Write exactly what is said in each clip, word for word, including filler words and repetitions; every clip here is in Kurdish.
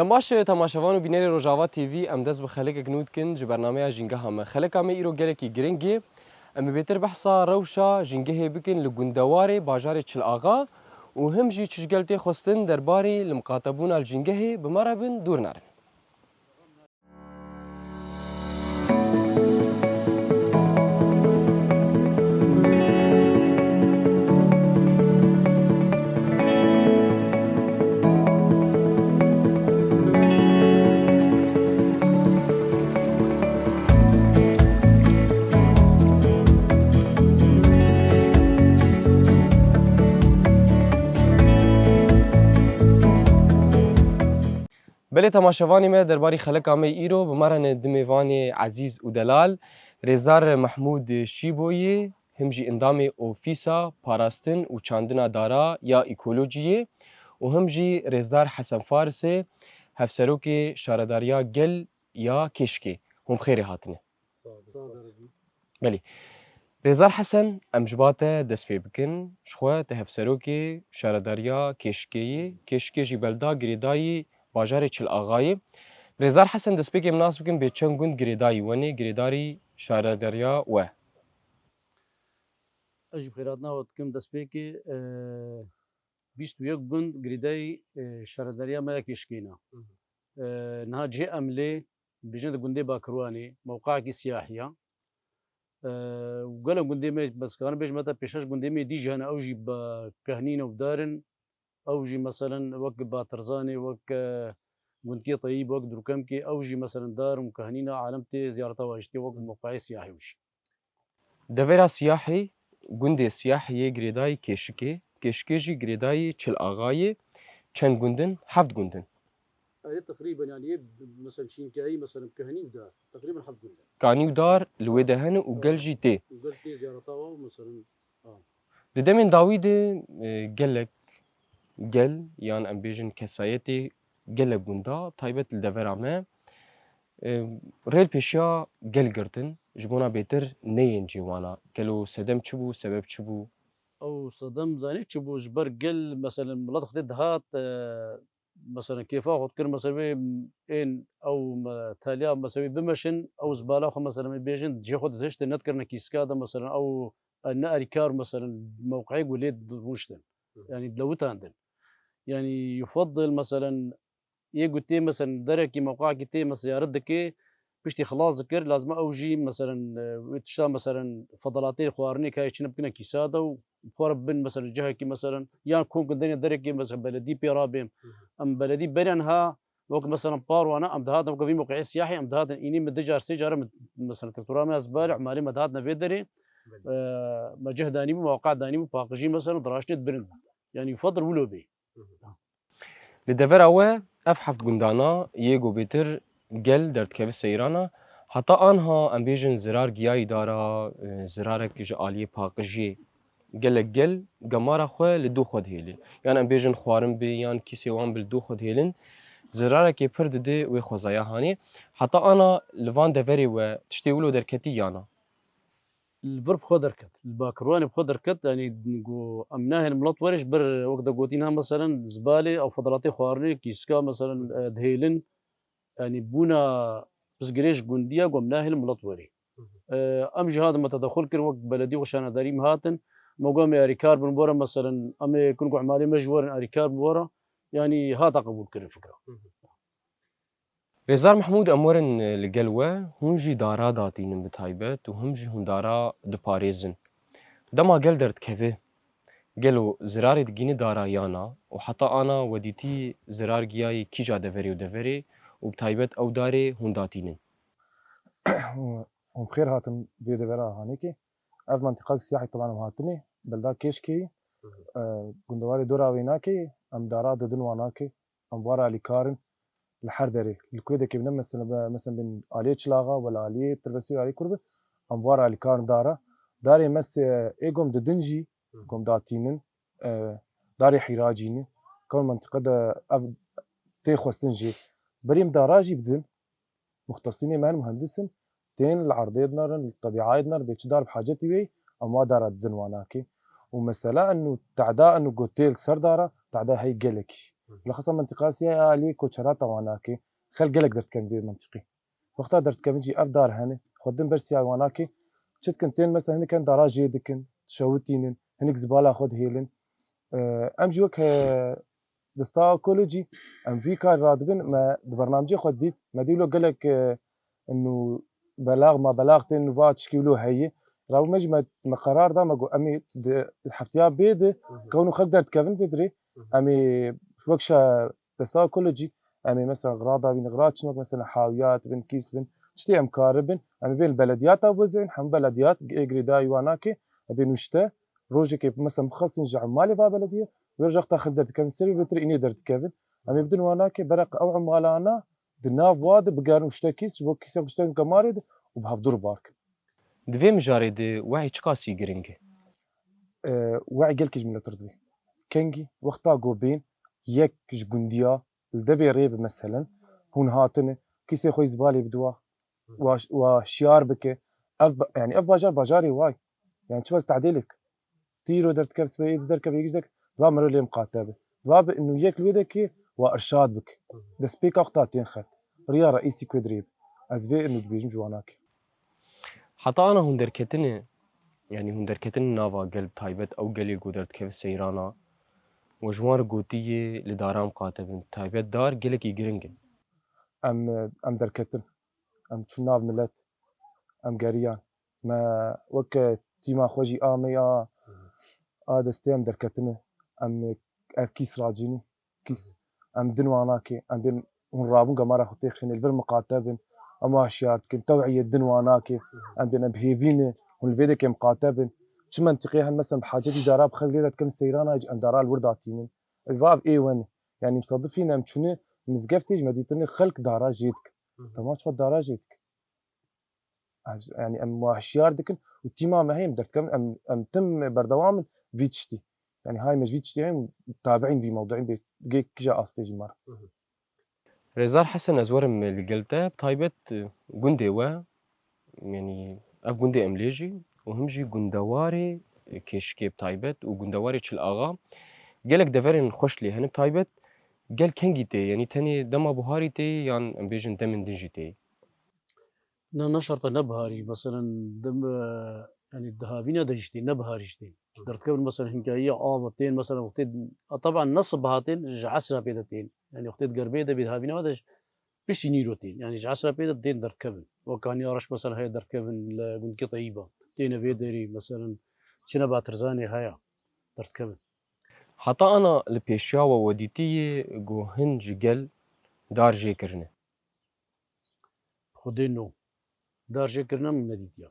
Baş e, temaşevan û bînerê Rojava T V, em dest bi xelekek nû dikin ji bernameya Jîngeha me. Xeleka me îro gelekî giring e. Em ê bêtir behsa rewşa jîngehê bikin li gundewarê bajarê Çil Axa û him jî çi ji gel tê xwestin derbarê li miqatebûna li jîngehê bi me re bin dûr nerin. Belê temaşevanê me, derbarî xeleka me îro bi me re ne du mêvanê ezîz û delal, Rêzdar Mehmûd Şîboyê, him jî endamê Ofîsa Parastin û Çandina Dara ya Ekolojiyê û him jî Rêzdar Hesen Farisê, Hevserokê Şaredariya Gel ya Kêşikê. Hûn bi xêrê hatine. Sağ ol, spas. Belê. Rêzdar Hesen, em ji ba te dest pê bikin. Ji xwe te hevserokê Şaredariya Kêşikê yî. Kêşikê jî belda girêdayî bajarê Çil Axayê. Rêzdar Hesen, destpêkê em nas bikin, bê çend gund girêdayî wenê, girêdarî şaredariya we? Ez jî bi xêrhatina we dikim destpêkê, e, bîst û yek gund girêdayî, e, şaredariya me ya Kêşikê ne. Hı hı. E, niha cihê em lê, bêjin di gundê Bakirwanê, mewqeekî siyahî ya. E, û gelek gundê me, bes karin bêjim, heta pêş şeş gundê me dî jî hene, ew jî bi kehnîn û dar in. Ew jî, meselen, wek Batirzanê, wek, e, gundkê Teyîb, wek Durkemkê, ew jî, meselen, dar û kehnîn e, alem tê ziyareta wan jî dike, wek mewqeyê siyahî û jî. Devera Siyahê, gundê Siyahê yê girêdayî Kêşikê, Kêşikê jî girêdayî Çil Axayê, çend gund in? Heft gund in. Ê, teqrîben, yanî, yê, mesela, şînkayî, mesela, kehnî û dar. Teqrîben heft gund in. Kanî û dar li wê de hene û gel jî tê. Û gel tê ziyareta wan, mesela, a. Di demên dawî de, e, gelek gel, yan em bêjin kesayetê gelek gunda, taybet li devera me, e, rêl pêşiya gel girtin, ji bona bêtir neyên cîwana. Gelo sedem çi bû, sebeb çi bû? Ew sedem zanî çi bû? Ji ber gel, meselen, milet xwedê dihat, e, meselen, kêfa xwe dikir, meselen, wê ên ew me-, taliya, meselen, wê bimeşin, ew zibala xwe, meselen, wê bêjin, cihê xwe dihiştin, nedikirine kîska de, meselen, ew, e, ne erîkar, meselen, mewqeyê ku lê rûniştin. Hı. Yanî dilewitandin. Yanî, yufadil, meselen, yê ku tê, meselen, derekî mewqeakî tê, meselen, ziyaret dike, piştî xilas dikir, lazim e ew jî, meselen, e, wê tişta, meselen, fedelatê xwarinê kayê çine bikine kîsa de û xwe re bin, meselen, cihekî, meselen, yan kom ku denê derekê, meselen, beledî pê rabêm. Hı hı. Em beledî beriyan ha, wek, meselen, parwana, em dihatin, wek vî mewqeyê siyahî, em dihatin, înî min du car, sê cara min, meselen, traktora me ez bari, emalê me dihatine vê derê, belê, e, me cih danîbû, mewqe danîbû, paqijî, meselen, diraştê dibirin. Yanî, yufadil wilo bê. Hı hı. Li devera we ev heft gundana yê ku bêtir gel derdikeve seyrana, heta anha em bêjin zirar giyayî dara, e, zirarek ji aliyê paqijiyê. Gelek gel gemara xwe li dû xwe dihêlin. Yan em bêjin xwarin bê, yan kîsê wan bi li dû xwe dihêlin. Zirarekê pir dide wê xwezaya hanê. Heta ana li van deverê we tiştê wilo derketî yana? Li vir bi xwe derket, li Bakirwanê bi xwe derket, yanî ku em nahêlin milet were ji ber, wek de gotî niha, meselen, zibalê ew fedelatê xwarinê, kîska, meselen, e, dihêlin, yanî bûna pirsgirêk ji gundî ye ku em nahêlin milet were. Hı hı. E, em jî hatin me tedexul kir, wek beledî û şanedarî me hatin, me got em ê alîkar bin were, meselen, em ê kin ku emalê me jî werin alîkar bin were, yanî hate qebûlkirin fikra. Hı hı. Rêzdar Mehmûd, em werin, e, li gel we, hûn jî dara datînin bi taybet û him jî hûn dara diparêzin. Dema gel derdikeve, gelo zirarê digîne dara yana û heta ana we dîtî zirar giyayê kîja deverê û deverê û bi taybet ew darê hûn datînin? Hûn bi xêr hatin vê devera Hanekê. Ev mentiqak siyahî teban em hatine, belda Kêşkê, e, gundewarê dora wê nake, em dara didin wan nake. Em bi wan re alîkar in li her derê. Li ku yekê bine, mesela, be, mesela, bên aliyê Çil Axa, wela aliyê Tirbesî, aliyê Kurbi, em bi wan re alîkar in dara. Darê me sê, ê gom didin jî, gom datînin, e, darê hîracî ne. Ka mentiqe de ev tê xwestin jî. Berî em dara jî bidin, muxtesînê me hene, muhendis in, tên li erdê dinarin, li tebîayê dinarin, bê çi dar bi hacetî wê, em wa dara didin wan nake. Û mesela eno teda eno gotê li ser dara, teda hey gelekî. Bilexisa mentiqa siya ya alî koçerata Wanakê. Xelk gelek derdikevin vê mentiqî. Wexta derdikevin jî ev dar hene. Xwedin ber siya Wanakê. Çi dikin tên mesela hinek hene dara jê dikin, dişewitînin, hinek zibala xwe dihêlin. Em jî wek, e, desta ekolojî em vî kar radibin, me di bernamecê xwe dît, me dî lo gelek, e, nû belax, ma belax tên nû va tişkî wilo heye. Rabû me jî me, me qerar da, me got, em ê di heftiya bê de kewno xelk derdikevin vê dirê. Em ê wek şe desta ekolojî, em ê mesela radavîn, raçin wek mesela hawiyat bin, kîs bin, tiştê em karibin, em ê bên belediyata bozên, hem belediyat ê girêdayî Wanakê, em bên wişte, rojekê mesela bixwestin ji emalê va belediye, wê rojexta xil derdikevin, serê bêtir înê derdikevin. Em ê bidin Wanakê, bereq ew emalana di nav wa de bigerin û ştekî ji bo kîsek û ştek gemarê de û bi hevdû re bar kin. Di vê mijarê de wehî çiqasî giring e? E, wehî gelkî ji milet re divê. Kengî wexta ku bên yek ji gundiya li devê rê bi meselen hûn hatine kîsê xwe yî zibalê bidwa, wa, wa şiyar bike. Ev ba-, yani ev bajar bajarê way. Yani çima ez tehdê lê bikim? Tîro derdikeve, sibê êdî derkeve, yek ji dek, diva mero lê miqate be. Diva bi inu yek li wê de ki wa irşad bik. Destpêka xwe ta tên xet. Riya reîsî ku dirê bi. Ez vê inu dibêjim ji wana ki. Heta ana hûn derketine, yani hûn derketine nava gel bi taybet ew gelê ku derdikeve seyrana, we ji wan re gotiye li daran miqate bin. Taybet dar gelekî giring in. Em, em derketin. Em çûn nav milet. Em geriyan. Me weke tîma xwe jî a me ya a destê em derketine. Em ev kîs racînî, kîs. Em din wanakê, em bên hûn rabûn gemara xwe têxîne, li vir miqate bin, em hişyar dikin, tew'iyê din wanakê, em bên em hêvî ne, hûn li vê dekê miqate bin. Çi mentiqê hene, mesela bi hacetî dara bi xelk lê de dikin seyrana jî em dara li wir datînin. Ev vav ê we ne. Yani misadifî ne em çûne mizgeftê jî me dîtine xelk dara jê dikin. Tamam, çima dara jê dikin? Ev, yani em wa hişyar dikin û tîma me heye em derdikevin, em, em tim berdewam in vî tiştî. Yani hay me ji vî tiştî heye em tabi'în vî mewduî bê gê kija astê jî me re. Rêzdar Hesen, ez werim li gel te, bi taybet, e, gundê we, yani ev gundê em lê jî û him jî gundewarê, e, Kêşikê bi taybet û gundewarê Çil Axa. Gelek deverên xweş lê hene bi taybet. Gel kengî tê, yani tenê dema buharî tê yan em bêjin demên din jî tê? Na, ne şerta ne biharî, meselen, dem, e, yani di havîna de jî tên, ne biharî jî tên. Derdikevin, meselen, hinkayiya ava tên, meselen, wextê, a, taban ne sibaha tên, ji esra pê de tên. Yani wextê di gerbê de bê, di havîna de jî piştî nîro tên. Yani ji esra pê de tên derdikevin. Wek Kaniya Reş, meselen, heye derdikevin li gundkê Teyîba. Têne vê derî, meselen, çine Batirzanê heye derdikevin. Heta ana li pêşiya we we dîtiyê ku hin ji gel dar jê kirine? Xwedê no. Dar jê kirine min nedîtiya.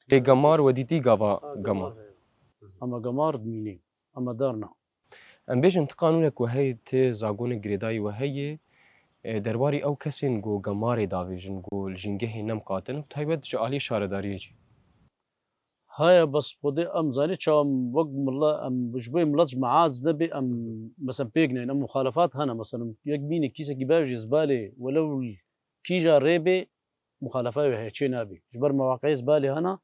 Ê gemar we dîtî gava gemar? Heye. Ama gemar dimînê. Ama dar na. Em bêjin ti qanûnek we heye, ti zagonek girêdayî we heye, e, derbarî ew kesên ku gemarê davêjin, ku li jîngehê ne miqate ne, bi taybet ji aliyê şaredariyê jî. Haya, bes xwedê em zanî çawa em wek mila-, em ji bo milet ji meaz nebe, em, mesela, pêk neyên. Em muxalefat hene, mesela, yek bîne kîsekî bavêje zibalê, welew kîja rê bê, muxalefa wê heye, çê nabê. Ji ber mewaqeyê zibalê hene,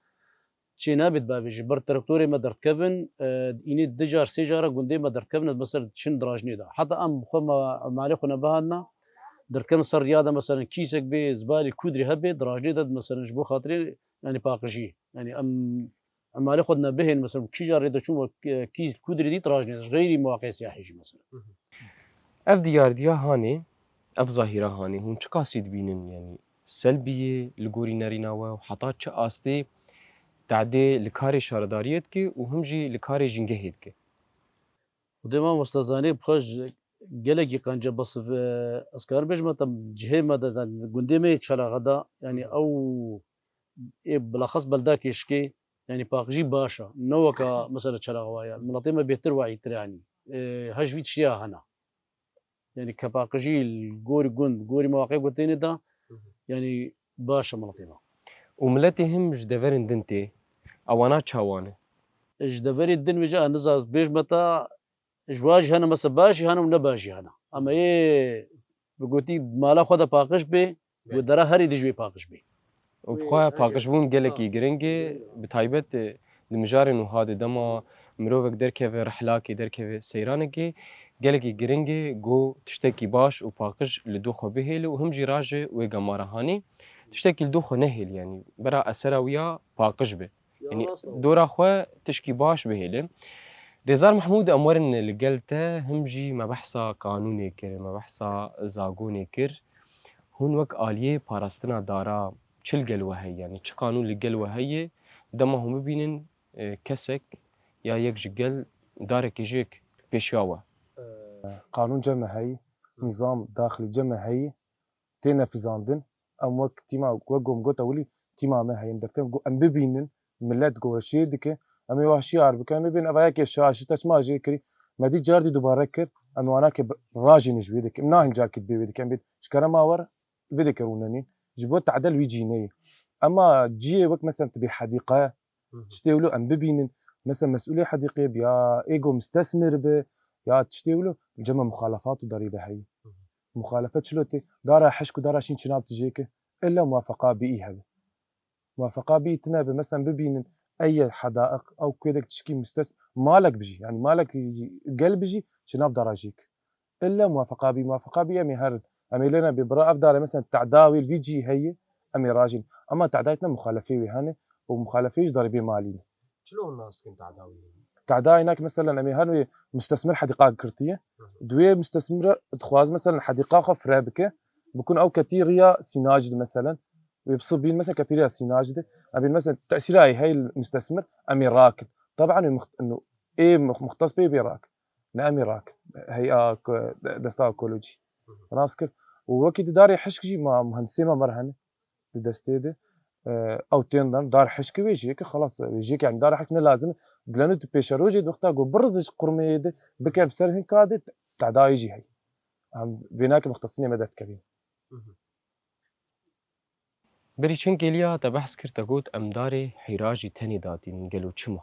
çê nabê dibavêje. Ji ber traktorê me derdikevin, e, înê di car, sê cara gundê me derdikevin, ez, mesela, diçin dirajnê de. Heta em xwe me, malê xwe nebihandina, derdikevin ser riya de, mesela, kîsek bê, zibalê kûdrê hebe, dirajnê de, mesela, ji bo xatirê, yani, paqijiyê. Yani em, em malê xwe nebihên, mesela, kîja rê de çûn we, e, kî kûdrê dît rajnê, ji xeyrî muwaqê siyahî jî, mesela. Ev diyardiya hanê, ev zahîra hanê, hûn çiqasî dibînin, yani, selbî ye li gorî nerîna we û heta çi astê tehdê li karê şaredariyê dike û him jî li karê jîngehê dike? Xwedê mamoste zanî, bi xwe ji gelekî qenc e, bes, e, ez karim bêjim, te cihê me de, de, gundê me yê Çelaxa de, yani ew ê bilaxas belda Kêşikê, yani paqijî baş e. Ne weka mesela Çelaxa wa ye. Miletê me bêtir wayîtir yani. E, hej vî tiştiya hene. Yani kepaqijî li gorî gund, gorî mewaqê gotênê de, yani baş e miletê me. Û miletê him ji deverên din tê. Ewana çawa ne? Ji deverê din vêca niza bêjme te, ji wa jî hene, mesela baş jî hene û ne baş jî hene. Ama ê bi gotî mala xwe de paqij bê, û dera herî dijî wê paqij bê. Û bi xwe paqijbûn gelekî giring e, bi taybet, e, di mijarên wiha de dema mirovek derkeve rihlakê, derkeve seyranekê, Gelekî giring e ku tiştekî baş û paqij li dû xwe bihêle û him jî raje wê gemara hanê. Tiştekî li dû xwe nehêle, yanî bera esera wî ya paqij be. Yanî dora xwe tişkî baş bihêle. Rêzar Mehmûd, em werin li gel te, him jî me behsa qanûnê kir, me behsa zagonê kir. Hûn wek aliyê parastina dara çi li gel we heye? Yanî çi qanûn li gel we heye? Dema hûn bibînin, e, kesek ya yek ji gel darekê jêk pêşiya we. Qanûn cem me heyî, nîzam daxilî cem me heyî, tê nefizandin. Em wek tîma, wek ku min got ewilî, tîma me heye. Em dertêm ku em bibînin, milet ku re şiyê dike, em ê wa şiyar bikin, em ê bên eva yekê şaş, te çima jê kirî? Me dî car dî dubare kir, em ê wana ke bi-, rajînin ji wê dike. Em nahên carkî dibê wê dike, em bên ji kerema we re, vê dike rûnenîn. Ji bo tadel wî cî neyê. Ema ciyê wek mesela tu bê hedîqe, Hı hı. Tiştê wilo em bibînin. Mesela mesûlê hedîqê bi ya ê go mistesmir bi ya tiştê wilo cema muxalefat û darî be heyî. Hı hı. Muxalefet çilo tê? Dara hişk û dara şîn çinav tijê ke illa muwafeqa bî hebe. Muwafeqa bî tine be, mesela bibînin eye hedaiq ew kuyedek tişkî mustes malek bijî. Yani malek gel bijî çinav dara jêk. Illa muwafeqa bî, muwafeqa bî em ê herin. Em ê lê nebê, bira ev dare mesela tedawî li vî cî heye, em ê rajin. Ama tedayî ne muxalefê wê hene û muxalefê ji darê bê malî ne. Çilo hûn nas dikin tedawî? Tedayî nak mesela em ê herin wê mustesmir hedîqa girtiye. Hı hı. Di wê mustesmir dixwaz mesela hedîqa xwe fire bike, bikun ew ketî riya sînacî de mesela. Wê bi sibîn mesela ketî riya sînacî de. Em bên mesela tesîra ê hey mustesmir, em ê rakin. Taban wê muxt-, ê mux-, muxtes pê bê rakin. Ne em ê rak. Heya ku de-, desta ekolojî. Hı hı. Nas kir. Û wekî di darê hişk jî ma muhendisê me me re hene. Di destê de. E, ew tên dan dar hişkê wê jê ke xelas, wê jê ke, yani dar hişk ne lazim e. Dilenu tu pêşerojê di wexta ku birizî ji qurmeyê de bike bi ser hinka de tedayî jî heye. Em vê nake muxtesînê me derdikevîn. Hı hı. Berî çend kêliya te behs kir, te got, em darê hîracî tenê datînin. Gelo çima?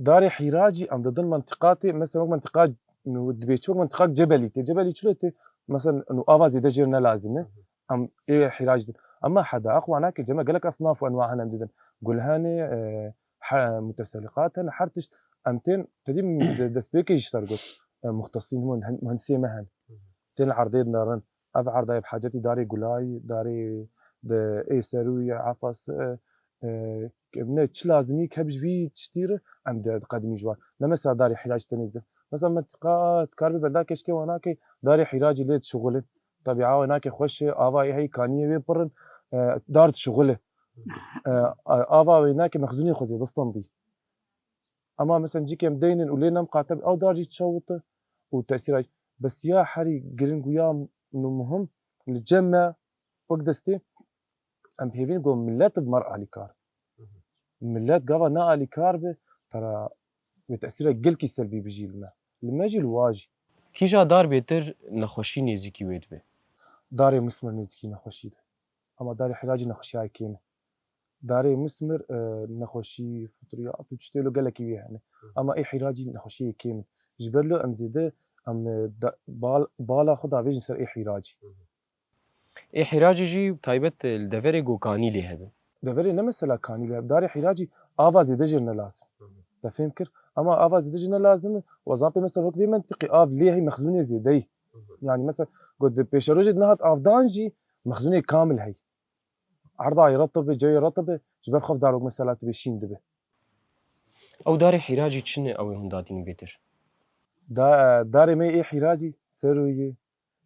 Darê hîracî em didin mentiqatê, mesela wek mentiqa, dibê çi wek mentiqa Cebelî tê. Cebelî çilo tê? Mesela ava zêde jêr ne lazim e. Em ê hîracî din. Ama hedaiq wana ke cema gelek esnaf û enwa hene em didin. Gul hene, e, he, muteseliqat hene, her tişt em tên, tedî destpêkê jî ji te re got. E, muxtesîn, muhen-, muhendisê me hene. Tên li erdê dinerin. Ev erdayê bi hacetî darê gulayî, darê de ê serûyê, efas, e, e, ne çi lazimî ke bi vî tiştî re em de diqedimî ji wan. Ne mesela darê hîracî tenê zide. Mesela mentiqa dikar bi belda keşkê wana ke darê hîracî lê dişixulin. Tebîa we nake xweş e, ava ê heyî kaniyê wê pirin, e, dar dişixule. E, a-, ava wê nake mexzûnê xwe zê bistendî. Ama mesela cîkê em deynin û lê nemqate ew dar jî dişewite û tesîra jî. Bes ya herî giring û ya nu muhim li cem me wek destê em hêvîn ku millet bi me re alîkar. Hı hı. Millet gava ne alîkar be, tera wê tesîra gelkî selbî bijî li me. Li me jî li wa jî. Kîja dar bêtir nexweşî nêzîkî wê dibe? Darê mismir nêzîkî nexweşî de. Ama darê hîracî nexweşiyayê kêm e. Darê mismir, e, nexweşî, fitriyat û tiştê lo gelekî wî hene. Hı. Ama ê hîracî nexweşiyê kêm in. Ji ber lo em zêde, em, e, da-, bal-, bala xwe davêjin ser ê hîracî. Hı hı. Ê hîracî jî taybet, e, li deverê ku kanî lê hebe. Deverê ne mesela kanî lê hebe. Darê hîracî ava zêde jê ne lazim. Hı hı. Te fêm kir? Ama ava zêde jê ne lazim e. Wezan pê mesela wek vê mentiqî av lê hey mexzûnê zêde yî. Hı hı. Yani mesela ku di pêşerojê de nehat avdan jî mexzûnê kamil hey. Erdayê retib e, cewê retib e, ji ber xwe dar wek mesela tibê şîn dibe. Ew darê hîracî çi ne ew ê hûn dadînin bêtir? Da-, darê me ê hîracî serû ye,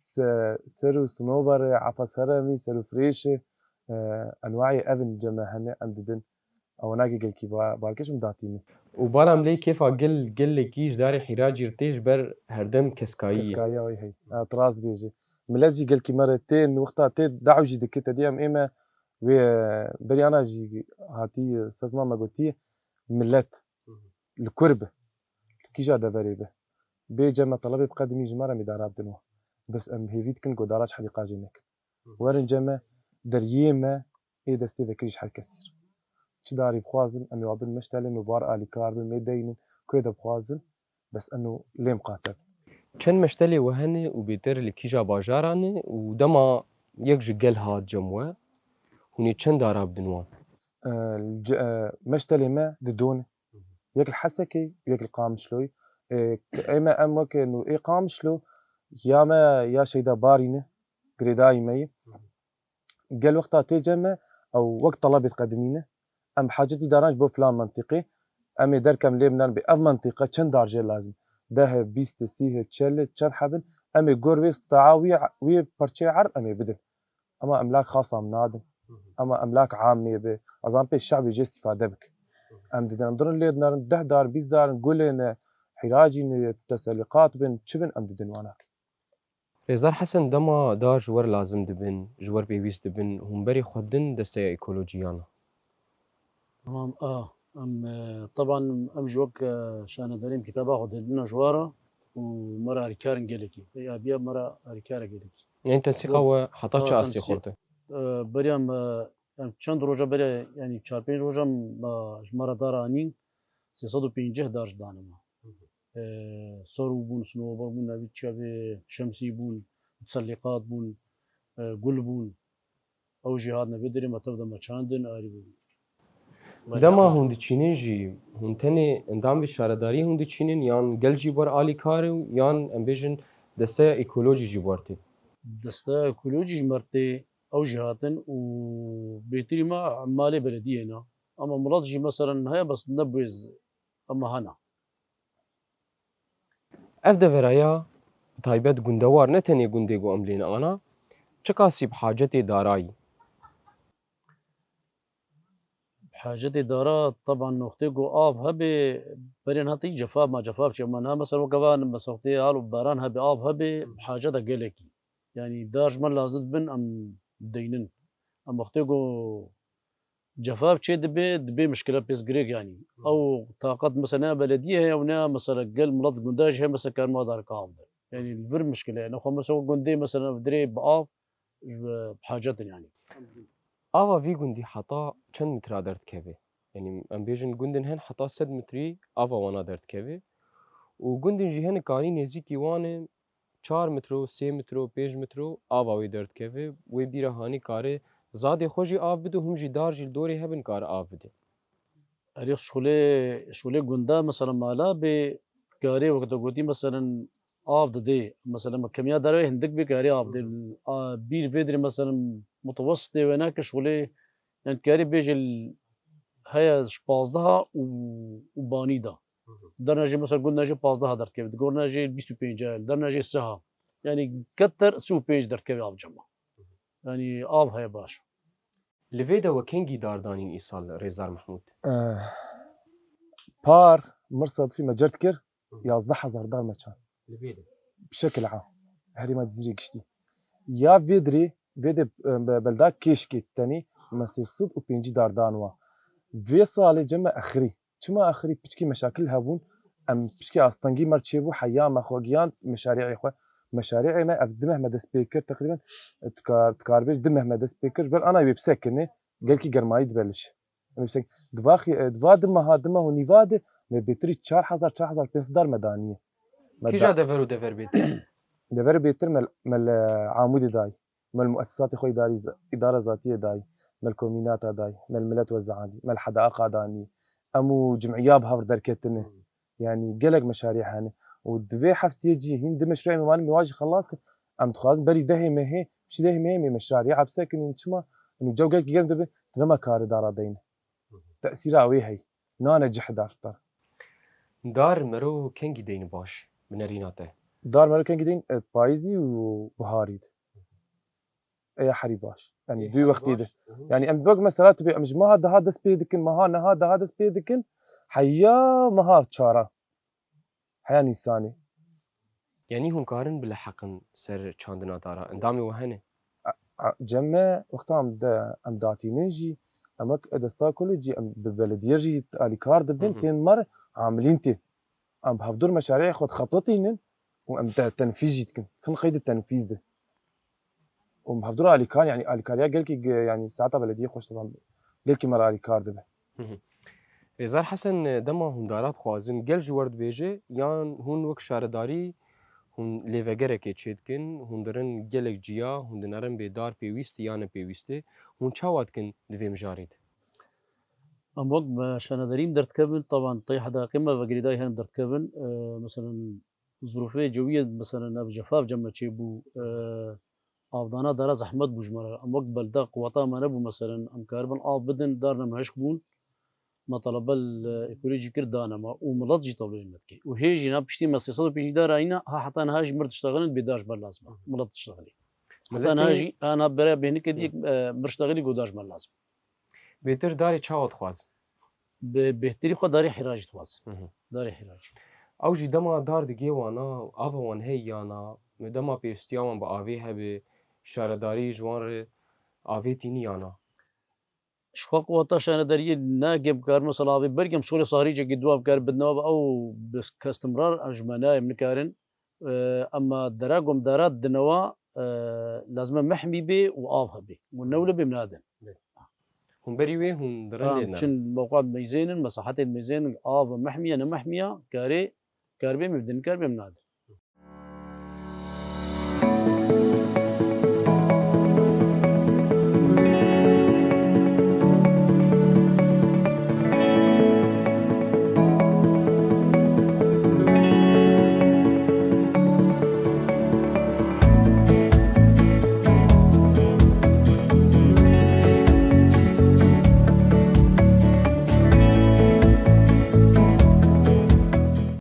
se-, serû sinober e, efas heremî, serû firêş e, e, enwayê ev in cem me hene, em didin. Ew nake gelkî ba-, balkêş em datînin. Û bala em lê kêfa gel-, gelekî ji darê hîracî re tê ji ber herdem keskayî ye. Keskayî ew hey. Ha, tu rast bêjî. Milet jî gelkî me re tên wexta tê daw jî dike, te dî em ê me wê, e, berî ana jî hatî, e, sezma me gotî, milet Hı hı. li kur be, li kîja deverê be. Bê cem me telebê bi qedimî ji me re em ê dara bidin wan. Bes em hêvî dikin ku dara ji hedîqa jê nekin. Hı hı. Werin cem me, deriyê me ê destê vekirî ji her kesî re. Çi darî bixwazin, em ê wa bin meştelê me, bar alîkar bin, mê deynin, ku ê de bixwazin, bes eno lêm qate. Çend meştelê we hene û bêtir li kîja bajaran e û dema yek ji gel hat cem we, hûn ê çend dara bidin wan? E, ce-, e, meştelê me di don e. Yek li Hesekê û yek li Qamişloyê. Ê, ê me em weke nû ê Qamişlo, ya me ya Şeyda Barî ne, girêdayî me yî. Gel wexta tê cem me, ew wek telebê diqedimîne. Em bi hacetî daran ji bo filan mentiqê. Em ê derkem lê minan bê. Ev mentiqe çend dar jê lazim? Deh e, bîst e, sî e, çel e, çend heb in? Em ê gor wê sta'a wê, wê parçeyê erd em ê bidin. Ema emlak xasa em nadin. Ema emlak amê be. Azan pê şe'bê jê îstîfade bik. Em didin, em dirin lê dinarin deh dar, bîst dar in, gulê ne, hîracî ne, teselîqat bin, çi bin, em didin wana kî. Rêzdar Hesen, dema dar ji we re lazim dibin, ji we re pêwîst dibin, hûn berê xwe din desteya ekolojiyan? Tamam, a, em, e, teban em ji wek, e, şanedarên kitaba xwe didina ji we re û me re alîkar in gelekî. Ê abiya me re alîkar e gelekî. Yanî tensîqa we heta çi astê xurt e? E, beriya me, yanî çend roja beriya, yanî çar pênc roja me ji me re dar anîn, sê sed û pêncî dar ji dane me. E, serû bûn, sinûber bûn, navî çiya bê, şemsî bûn, muselîqat bûn, e, gul bûn. Ew jî hatine vê derê me tev de me çandin, arî bûn. Dema hûn diçînin jî, hûn tenê endamê şaredariyê hûn diçînin, yan gel jî wer alîkar e û yan, em bêjin, desteya ekolojî jî wer tê? Desteya ekolojî ji me re tê, ew jî hatin û bêtirî me malê belediyê ne. Ama milet jî, meselen, heye, bes ne bi wê z-, ama hene. Ev devera ya, bi taybet gundewar, ne tenê gundê ku em lê ne ana, çiqasî bi hacetê darayî? Bi hacetê dara, teban noqtê ku av hebe, berên hatî cefa ma cefa biçe. Ma niha mesela weke van, mesela wextê hal û baran hebe, av hebe, bi haceta gelekî. Yanî dar ji me lazim dibin, em deynin. Em wextê ku cefa çê dibe, dibe mişkile pêz girêk yanî. Ew taqet mesela ne belediyê heye û ne mesela gel milet gunda jî heye mesela karma darika av de. Yanî li vir mişkile ye. Nexwe mesela gundê mesela dirê bi av, ji bi hacet in yanî. Ava vî gundî heta çend metra derdikeve? Yanî em bêjin gundin hen heta sed metrî ava wana derdikeve. Û gundin jî hene karî nêzîkî wan e, çar metro, sê metro, pênc metro ava wê derdikeve. Wê bîra hanî kare zadê xwe jî av bide, hûn jî dar jî li dorê hebin kare av bide. Erê, şolê, şolê gunda, mesela mala bê, karê wek te gotî, mesela av didê. Mesela me kemiya derve hindik bê karê av dê. A, bîr vê dirê, mesela mutewesitê wê nake şolê, yani karê bêje l-, heye ji pazdeh û, û banî da. Derna jê mesela gunda jê pazdeh derdikeve, digorna jê bîst û pênc, derna jê sih. Yani keter sî û pênc derdikeve av cema. Yani av heye baş. Li vê de we kengî dar danîn îsal, Rêzdar Mehmûd? Eh, par, mir sedfî me cert kir, yazdeh hezar dar me çand. Li vê de? Bi şekil am. Herêma Cizîrê giştî. Ya vê dirê, vê de, eh, be-, belda Kêşkê tenê me sê sed û pêncî dar dan wa. Vê salê cem me exirî. Çima axirî piçkî meşakil hebûn, em piçkî astengî me çêbû, heya me xwe giyand meşarî'ê xwe. Meşarî'ê me ev di meh me dest pê kir, teqrîben, e, dikar-, dikarbêj di meh me dest pê kir, ji ber ana wê bisekine, gelkî germayî dibe li ji. Em ê bisek-, di va xi-, e, di va di meha, di meh û nîva de me bêtirî çar hezar, çar hezar pênc sed dar me daniye. Me Kîja da- dever û dever bêtir? Dever bêtir me, me li Amûdê dayî. Me li muessesatê xwe îdarî z-, îdara zatiyê dayî, me li komînata dayî, me li milet wezihandî, me li hedaiqa danî. Em û cim'iya bi hev re derketine. Hmm. Yanî gelek meşarî hene. Û di vê heftiyê cî hîn di meşrûyê me wan ê me wan jî xelas kir. Em dixwazin berî dehê mehê, piştî dehê mehê me meşarî hepse kirin. Çima? Em û cew gelkî germ dibe, tu nema kare dara deyne. Tesîra wê heye. Nane cih dar. Dar mero kengî deyne baş, bi nerîna te? Dar mero kengî deyne, e, payîzî û biharî de. Eya herî baş. Yani Ê, duy herî wextî baş. De. Hı hı. Yani em wek mesela tu bê, em ji meha deha dest pê dikin, meha neha deha dest pê dikin, heya meha çara. Heya Nîsanê. Yani hûn karin bi leheqin ser çandina dara. Endamê we hene? A, a, cem me wexta em de, em datînin jî, em wek desta kulê cî, em bi belediye jî alîkar dibin, Hı hı. Tên me re amilîn tê. Em bi hevdûr meşarî'ê xwe dixetetînin û em te-, tenfîz jî dikin. Hin qeydê tenfîz de. Û em bi hevdûr alîkar, yanî alîkariya gelkî ge-, yanî saeta belediyê xweş dibe. Gelkî me re alîkar dibe. Hı hı. Rêzdar Hesen, dema hûn dara dixwazin, gel ji we re dibêje, yan hûn wek şaredarî hûn lêvegerekê çêdikin, hûn dirin gelek ciya, hûn dinerin bê dar pêwîst e yan ne pêwîst e, hûn çawa dikin di vê mijarê de? Em wek me şanedarî em derdikevin, taban tê hedaqê me ve girêdayî herin derdikevin. E, meselen, zirûfê cewiyê, meselen, ev cefa ev cem me çêbû, e, avdana dara zehmet bû ji me re. Em wek belda quweta me nebû, meselen, em karibin av bidin, dar ne me hişk bûn. Me telebe li ekolojî kir, dane me û milet jî tevlî me dike. Û hê jî na piştî me sê sed û pêncî dar anîne, ha heta niha jî mir diştexilin bê dar ji me lazim e. Milet diştexilî. Heta niha jî, ha niha bere bêhnike diyek, e, mir diştexilî go dar ji me lazim. Bêtir darê çawa dixwazin? Bi bêhtirî xwe darê hîra jî dixwazin. Hı hı. Darê hîra jî. Ew jî dema dar digê wana, ava wan heye yana, dema pêwîstiya wan bi avê hebe, şaredarî ji wan re avê tînî yana? Ji xwe quweta şanedariyê nake bikar, mesela avê bergem şolê sahrî cekî dua bikar bidnewa bi ew bi kestimrar em ji me nayê em nikarin. E, ema dera gomdara dinewa, e, lazim e mehmî bê û av hebê. Û newle bê min nadin. Hûn berî wê hûn dirin lê ne? Çin mewqa meyzênin, mesahetê meyzênin, av mehmiye ne mehmiya, karê, karbê min din, karbê min nadin.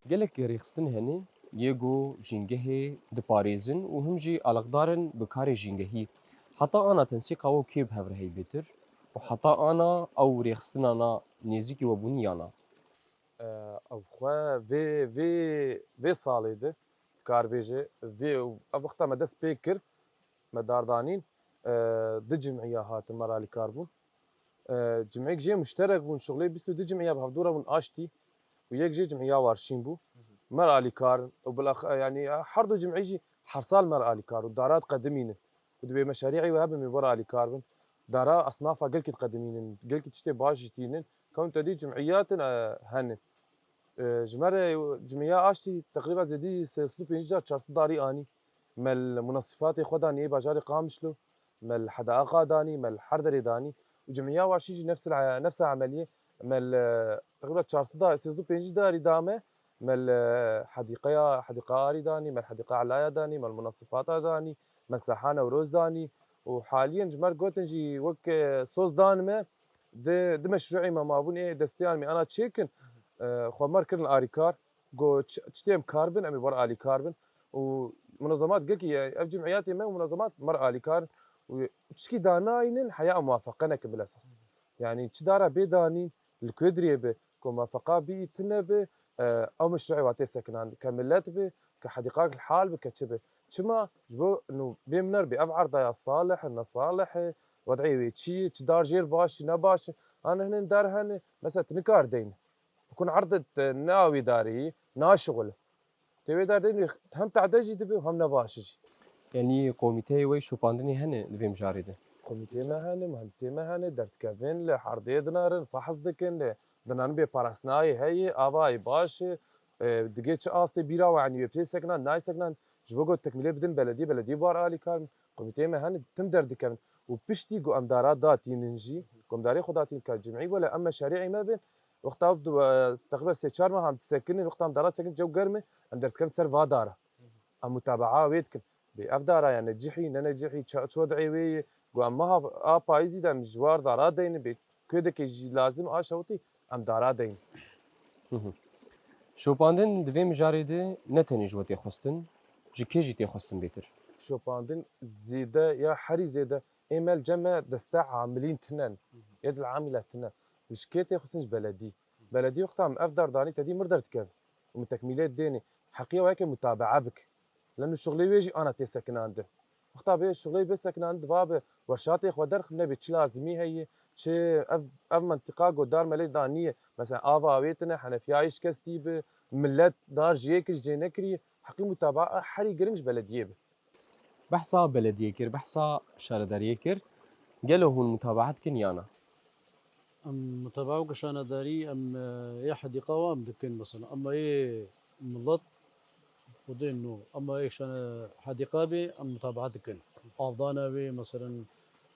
Gelek rêxistin hene yê ku jîngehê diparêzin û him jî alaqdar in bi karê jîngehî. Heta ana tensîqa we kê bi hev re heye bêtir û heta ana ew rêxistina na nêzîkî we bûnî ya na? E, ew xwe vê, vê, vê salê de, dikar bêje, vê, ev wexta me dest pê kir, me dar danîn, e, du cimîya hatin, me re alîkar bûn. E, cimîyek jê muşterek bûn, şuxulê bîst û du cimîya bi hevdû re bûn aştî û yek jê cimîya Warşîn bû. Me re alîkar in û bilax-, e, yanî, e, her du cimî jî her sal me re alîkar û dara diqedimînin. Û dibê me şerî wê hebin, me bo re alîkar bin. Dara esnafa gelkî diqedimînin, gelkî tiştê baş jî tînin. Kewin te dî cimîyatin, e, hene. E, ji me re cimîya aştî teqrîben zêdî sê sed û pêncî car çar sed darî anî. Me li munasîfatê xwe danî ê bajarê Qamişlo, me li Hedaqê danî, me li her derê danî. Û cimîya Warşîn jî nefs el-, nefsa emeliyê, me li, e, teqrîben çar sed da-, sê sed û pêncî darî da me, me li, e, hedîqeya, hedîqa Arî danî, me li hedîqa Elaya danî, me li munasîfata danî, me li saha Newroz danî. Û haliyen ji me re gotin jî wek, e, soz dan me, di, di meşrûê me mabûn ê desteyan me ana çêkin, e, xwe me re kirin alîkar. Got, çi, çi têm kar bin, em ê bo re alîkar bin. Û munezemat gelkî, ev cimîyatê me û munezemat me re alîkar in. Û çikî danayînin, heya em muwafeqe nekin bilesas. Yanî çi dara bê danîn, li ku dirê bi, ku muwafeqa bî, tune bi, e, ew meşrûê wa tê sekinandin. Ke milet bi, ke hedîqak li hal bi, ke çi bi. Çima? Ji bo nû bê min re bê ev erdaya salih e, ne salih e, wed'ê wê çi ye, çi dar jêr baş e, ne baş e. An hinin dar hene, mesela tu nikar deyne. Kun erd te ne awî darî, naşixul. Tê wê derdê hem tehde jî dibe û hem ne baş jî. Yanî komîteyê we şopandinê hene di vê mijarê de? Komîteyê me hene, muhendisê me hene, derdikevin li herdê dinarin, fehs dikin, li dinarin bê parastinayê heye, avayê baş e, e, digê çi astê bîra we, yanî wê pê sekinan, nayê sekinan, ji bo ku tekmîlê bidin belediyê, belediyê bar alîkar bin. Komîteyê me hene, tim derdikevin. Û piştî ku em dara datînin jî, ku em darê xwe datînin ka cimî wele em meşarî'ê me bin, wexta ev du-, e, teqrîben sê çar meh em disekinin, wexta em dara disekinin, cew germ e, em derdikevin ser va dara. Em mutabaa wê dikin. Bê ev dara ye necihî, ne necihî, ça-, çi wed'ê wê ye, ku em meha a payîzî de em ji war dara deynin, bê kêdekê jî lazim a şewitî, em dara deynin. Hı hı. Şopandin di vê mijarê de ne tenê ji we tê xwestin, ji kê jî tê xwestin bêtir? Şopandin zêde ya herî zêde ê me li cem me deste amilîn tinen, yed el amîle tinen. Û ji kê tê xwestin? Ji beledî. Beledî wexta em ev dar danî tedî mir derdikeve û min tekmîlê dênê. Heqîya we yeke mutabaa bike. Leno şuxulê wê jî ana tê sekinandin. Wexta bê şuxulê bê sekinandin diva bi werşatê xwe derxin nebê çi lazimî heye, çi ev, ev mentiqa ku dar me lê danî ye. Mesela ava wê tine, henefiyayê şikestî bi, milet dar ji yê kir, ji cê nekiriye. Heqî mutabaa herî giring ji belediyê bi. Behsa belediyê kir, behsa şaredariyê kir. Gelo hûn mutabaa dikin ya na? Em mutabaa weke şanedarî em, e, yê hedîqa wa em dikin mesela. Ema yê milet xwedê no. Ema yê şane-, hedîqa bê em mutabaa dikin. Avdana wê, meselen,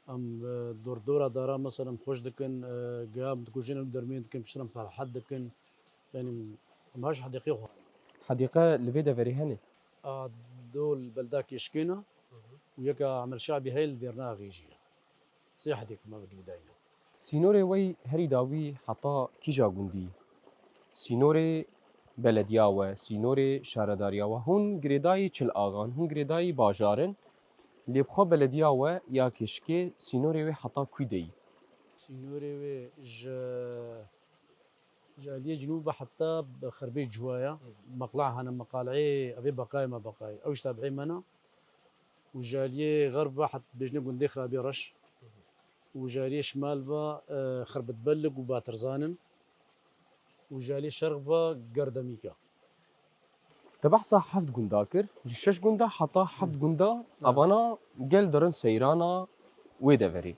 Em, e, dor dora dara, mesela, em xweş dikin, e, giya em dikujin, em dermên dikin, piştre em ferhet dikin. Yani, em her ji hedîqê xwe. Hedîqe li vê deverê hene? A, do li belda Kêşkê ne û yeka Emel Şabî heye li Dêrna Axê jî ye. Sê hedîqê me bi girêdayî ne. Sînorê we yî herî dawî heta kîja gundî? Sînorê belediya we, sînorê şaredariya we. Hûn girêdayî Çil Axan, hûn girêdayî bajar in. Lê bi xwe belediya we ya Kêşkê sînorê wê heta kû de yî? Sînorê wê ji, ji aliyê cinûb ve heta bi xerbê cuwa ye. Meqla hene, meqaleyê evê beqayê me beqayê. Ew ji tabiê me ne. Û ji aliyê xerb ve het bêjne gundê Xabê Reş. Û ji aliyê şimal ve, e, Xirbitbellik û Batirzan in. Û ji aliyê şerq ve Gerdemîk e. Te behsa heft gunda kir. Ji şeş gunda heta heft gunda, evana gel dirin seyrana wê deverê.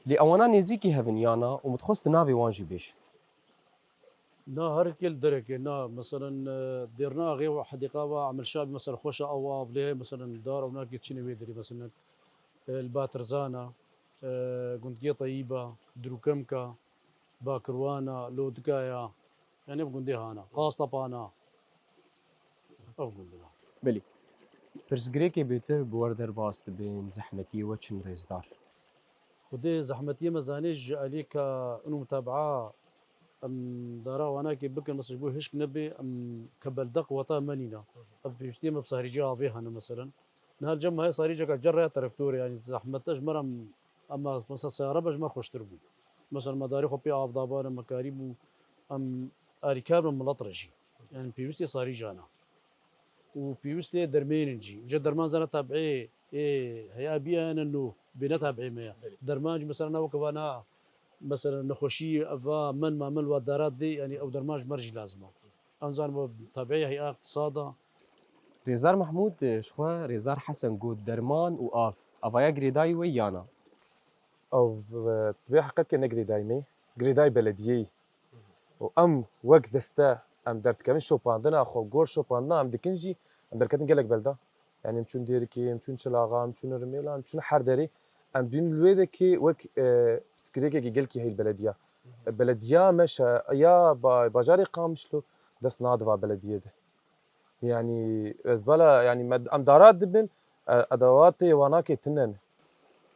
Lê ewana nêzîkî hev in yana û min dixwest tu navê wan jî bêj. Na, her kê li derekê, na, meselen, e, Dêrna Axê ve, hedîqa ve, Emel Şabî, mesela, xweş e, ew av lê heye, meselen, dar ew nakê çinê wê derê, mesela, e, li Batirzan e, e, Gundgê Teyîb e, Dirûkemk e, Bakirwana, Lodika ya, yani ev gundê hana, Qastepan a, ev gundê hana. Belê. Pirsgirêkê bêtir bi we re derbas dibin, zehmetiyê we çin rêzdar? Xwedê zehmetiyê me zanê ji aliyê ka û mutabaa em dara wanakê bikin, mesela ji bo hişk nebe, em ke belde qweta me nîne. Ev pêwîstiyê me bi sarîcê avê hene, meselen. Niha li cem me heye sarîceka cerre ya traktorê, yanî zehmet e ji me re em, ema mesela seyare be ji me xweştir bû. Mesela me darê xwe pê av dabane, me karîbû em alîkar bin milet re jî. Yanî pêwîstê sarîcan e. Û pêwîstê dermên in jî. Ji derman zana tabiê ê heya bîya ne nû, bêne tabiê me ye. Belê. Derman jî mesela na weke vana, mesela nexweşî eva men ma min wa dara dê, yanî ew derman ji me re jî lazim e. Em zanin bo tabiê heya iqtisada. Rêzdar Mehmûd, ji xwe Rêzdar Hesen got derman û av. Avaya girêdayî we yana? Ew, e, bi vê heqetê ne girêdayî me, girêdayî belediyeyî. Û em wek deste em derdikevin şopandina xwe, gor şopandina em dikin jî, em derketin gelek belda. Yani em çûn Dêrikê, em çûn Çilaxa, em çûn Rimêla, em çûn her derê. Em dibînin li wê dekê wek, e, pirsgirêkekî gelkî heyl belediya. E, belediya me şe-, ya ba-, bajarê Qamişlo dest nadiva belediyê de. Yani ez bela, yani me, em dara dibin, e, edewatê wanakê tinen.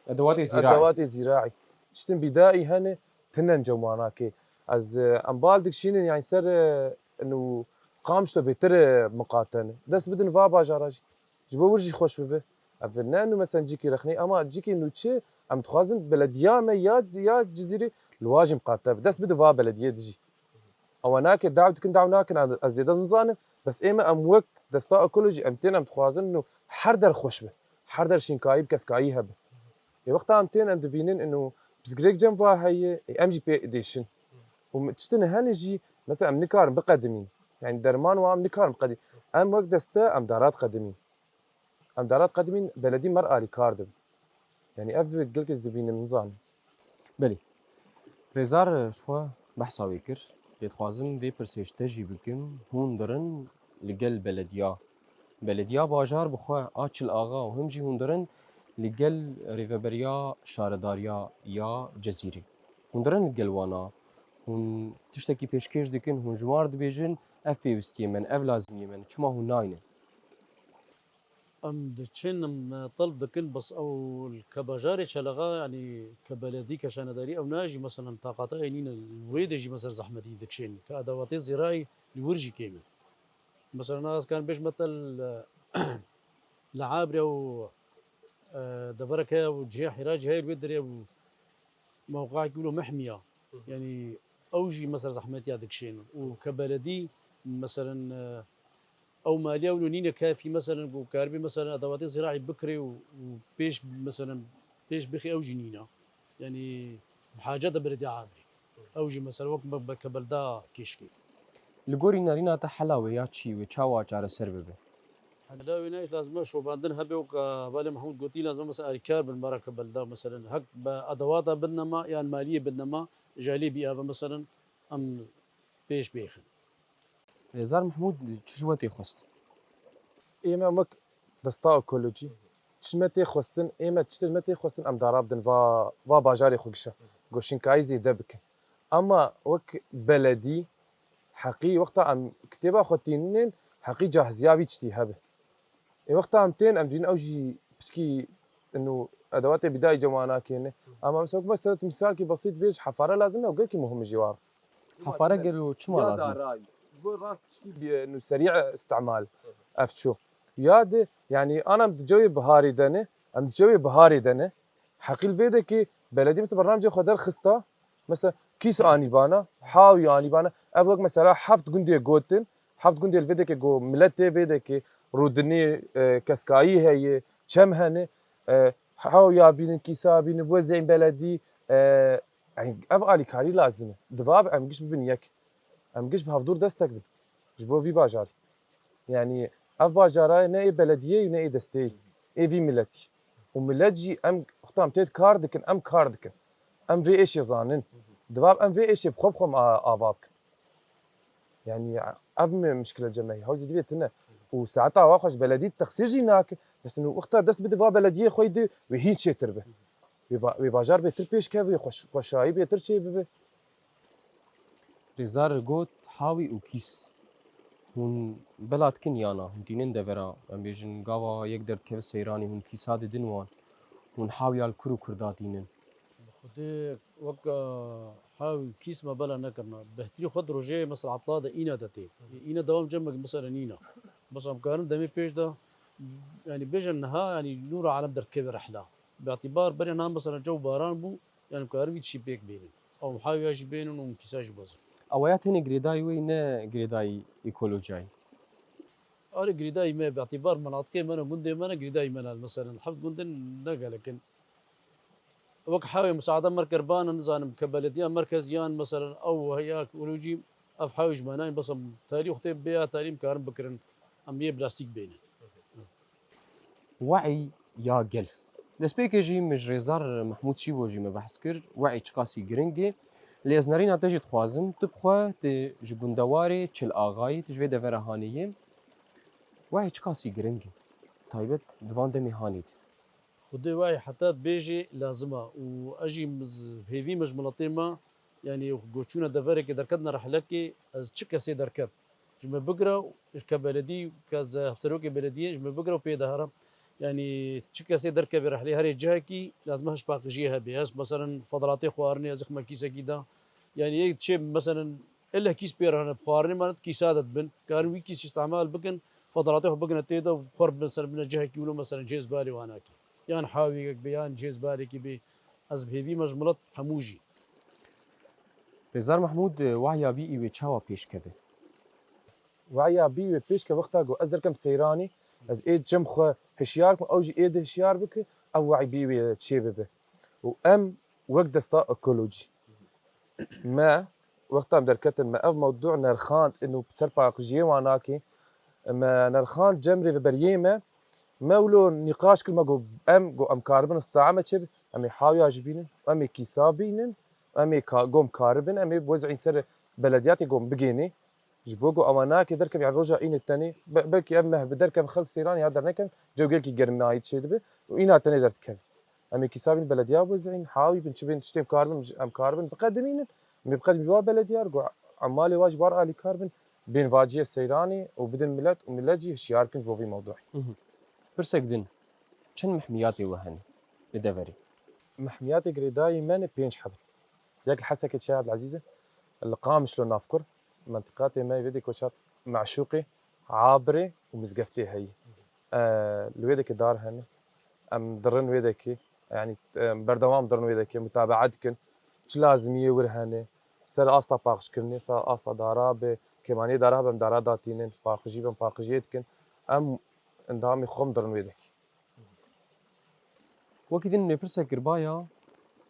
Edewatê zîraî. Edewatê zîraî. Tiştin bîdaî hene, tinen cem wanakê. Ez, e, em bal dikşînin, yani ser, e, nû Qamişlo bêtir, e, miqate ne. Dest bidin va bajara jî. Ji bo wir jî xweş bibe. Ev ne nû mesela cîkî rexnê, ama cîkî nû çi? Em dixwazin belediya me ya, ya Cizîrê li wa jî miqate be. Dest bide va belediyê dijî. Ewa nake, daw dikin, daw nakin, ez zêde nizanim. Bes ê me em wek desta ekolojî em tên em dixwazin û her der xweş be. Her der şînkayî bi keskayî hebe. Ê wexta em tên em dibînin û pirsgirêk cem va heye, ê em jî pê dêşin. Û tiştin hene jî, mesela em nikarin biqedimîn. Yani derman wa em nikarin biqedimîn. Em wek deste em darat qedimîn. Em darat qedimîn, beledî mer alîkar dibin. Yani ev gelkê ez dibînim, nizanim. Belê. Rêzar ji xwe behsa wê kir. Lê dixwazim vê pirsê ji te jî bikim. Hûn dirin li gel belediya. Belediya bajar bi xwe a Çil Axa û him jî hûn dirin li gel rêveberiya şaredariya ya Cezîrê. Hûn dirin li gel wana. Hûn tiştekî pêşkêş dikin, hûn ji wan re dibêjin, ev pêwistiyê min, ev lazimiyê min, çima hûn naynin? Em diçin, em, e, telb dikin, bes ew li ke bajarê Çelexa, yanî ke beledî, ke şanedarî, ew nayê jî, meselen, taqata wê nîne, li wê de jî, mesela, zehmetî dikişên, ke edewatê zîrayî li wir jî kêm in. Mesela, na ez karim bêjme te li, li Abrê û, e, deverek heye û cihê Hîra jî heye, li wê derê û mewqeekî wilo mehmiya. Hı hı. Yanî ew jî, mesela, zehmetiya dikişên û ke beledî, meselen, e, ew maliya wilo nîne kafî, meselen, ku karibî, meselen, edewatê zîraî bikirê û, û pêş, meselen, pêş bixê ew jî nîne. Yanî bi hacet e beledîya Abrê. Ew jî, mesela, wek me, me ke belda Kêşkê. Li gorî nerîna te hela wê ya çi wê çawa çareser bibe? Hela wê ne, lazim e şopandin hebe, wek hevalê Mehmûd gotî, lazim e, mesela, alîkar bin, mera ke belda, meselen, hek bi edewata bidine ma, yan maliyê bidine ma, ji aliyê bîya ve, meselen, em pêş bêxin. Rêzar Mehmûd, çi ji we tê xwest? Ê me wek desta ekolojî, tişt me tê xwestin, ê me tiştê me tê xwestin, em dara bidin va, va bajarê xwe gişa. Go şinkayî zêde bikin. Ama wek beledî, heqî wexta em kitêba xwe tînînin, heqî cahizîya vî tiştî hebe. Ê wexta em tên, em dibînin ew jî piçkî inu edewatê bîdayî cem wana kêne. Ama mesela, mesela tu misalkî besît bêj, hefare lazim e, ew gelkî muhim e jî war. Hefare gelo çima lazim e? Ji bo rast piçkî bi, inu serî istimal ev çû. Ya de, yanî, ana em di cewê biharê de ne, em di cewê biharê de ne. Heqî li vê de ki beledî mesela bernamecê xwe derxista, mesela kîs anî bana, hawî anî bana. Ev wek mesela heft gundê gotin, heft gundê li vê de ki go miletê vê de ki rûdinê, e, keskayî heye, çem hene, e, hawî ya bînin, kîsa bînin, wezên beledî, e, yanî ev alîkarî lazim e. Diva em giş bibin yek. Em giş bi hevdûr destek bin. Ji bo vî bajarî. Yanî ev bajara ne ê belediyê û ne ê desteyê, ê vî miletî. Û milet jî em, wexta em tê kar dikin, em kar dikin. Em vê êşê zanin. Diva em vê êşê bi xwe bi xwe em a-, ava bikin. Yanî ev mi mişkile cemehî. Hewcî divê tune. Û saeta wa xwe ji beledî texsîr jî nake. Mesela wexta dest bide va belediyê xwe de wê hîn çêtir be. Wê ba-, wê bajar bêtir pêş keve, wê xweş-, xweşayî bêtir çê bibe. Rêzar got, hawî û kîs. Hûn bela dikin yana, hûn tînin devera, em bêjin gava yek derdikeve seyranê, hûn kîsa didin wan. Hûn hawî ya li kur û kurda tînin. Xwedê wek, e, hawî û kîs me bela nekirina. Behtirî xwe di rojê mesela etla de îna de tê. Îna dewam cem me mesela nîna. Bes em karin demê pêş de, yanî bêjin niha, yanî nûra alem derdikeve rehla. Bi îtibar berê niha mesela cew baran bû, yanî em karin vî tiştî pêk bênin. Ew hawî ya jî bênin û kîsa jî bezin. Ew ya tenê girêdayî wê ne girêdayî ekolojiyayî? Erê girêdayî me, bi îtibar menatiqê me ne, gundê me ne, girêdayî me ne. Mesela heft gundin ne gelek in. Wek hawê musaada merkez bana, nizanim ke belediya merkez yan mesela ew heya ekolojî, ev hawî ji me nayên, bes em tarî wextê bê ya tarî em karin bikirin, em yê plastîk bênin. We'î ya gel. Destpêkê jî min ji Rêzdar Mehmûd Şîbo jî me behs kir, we'î çiqasî giring e. Lê ez nerîna te jî dixwazim, tu bi xwe, tu ji gundewarê Çil Axayî, tu ji vê devera Hanê yê. We'î çiqasî giring e, taybet di van demê Hanê de. Xwedê we'î heta dibêjê lazim e û ez jî hêvî me ji miletê me, yanî goçûna deverekê derketina rehlekê, ez çi kesê derket, ji me bigre, ke beledî, ke ez hevserokê belediyê, ji me bigre û pê de here. Yanî çi kesê derkeve rehlê herê cihekî, lazim e hişpaqijiyê hebe. Ez, meselen, fedelatê xwarinê, ez ixme kîsekî de. Yanî yek diçê, meselen, ille kîs pê re hene, bi xwarinê me re kîsa de dibin. Karin wî kîs îstimal bikin, fedelatê xwe bigine tê de û xwe re, meselen, bine cihekî wilo, meselen, cihê zibalê wanakî. Yan hawîyek be, yan cihê zibalekî be. Ez bi hêvî me ji milet hemû jî. Rêzdar Mehmûd, we'ya vî î wê çawa pêş keve? We'ya bî wê pêş ke wexta ku ez derkem seyranê, ez ê cem xwe hişyar bikim, ew jî ê de hişyar bike, ev we'y bî wê çê bibe. Û em wek desta ekolojî, me wexta em derketin, me ev mewdû nerxand û ser paqijiyê wan nake, me nerxand cem rêveberiyê me, me wilo nîqaş kir, me got, em, got, em karibin isti'ame çê, em ê hawya jî bînin, em ê kîsa bînin, em ê ka-, gom karibin, em ê wez'î ser belediyatê gom bigênê. Ji bo ku ewa nake derkevin, yani roja înê tenê, be-, belkî ev meh bi derkevin xelk seyran ya dernekevin, cewgelkî germnayî çêdibe û îna tenê derdikevin. Em ê kîsabîn belediya buzîn, hawî bin, çi bin, tiştê em karibin, em karibin biqedimînin, em ê biqedimîn ji wa belediyar, ku emalê wa ji bar alîkar bin, bên vaciyê seyranê û bidin milet û milet jî hişyar kin ji bo vî mewduî. Mhm. Pirsek din, çend mehmiyatê we hene li deverê? Mehmiyatê girêdayî me ne pênc heb in. Yek li Hesekê Çiyayê Ebdilezîz e, li Qamişlo navkur, mentiqatê me vê dê koçat Meşûqê, Abirê û Mizgeftê heyî. E, li wê dekê dar hene. Em dirin wê dekê, yanî, em berdewam dirin wê dekê, mutabaa dikin. Çi lazimiyê wir hene, ser asta paqijkirinê, ser asta dara be, kêmaniyê dara be, em dara datînin, paqijî be, em paqijiyê dikin. Em endamê xwe em dirin wê dekê. Wekî din me pirse kiribaya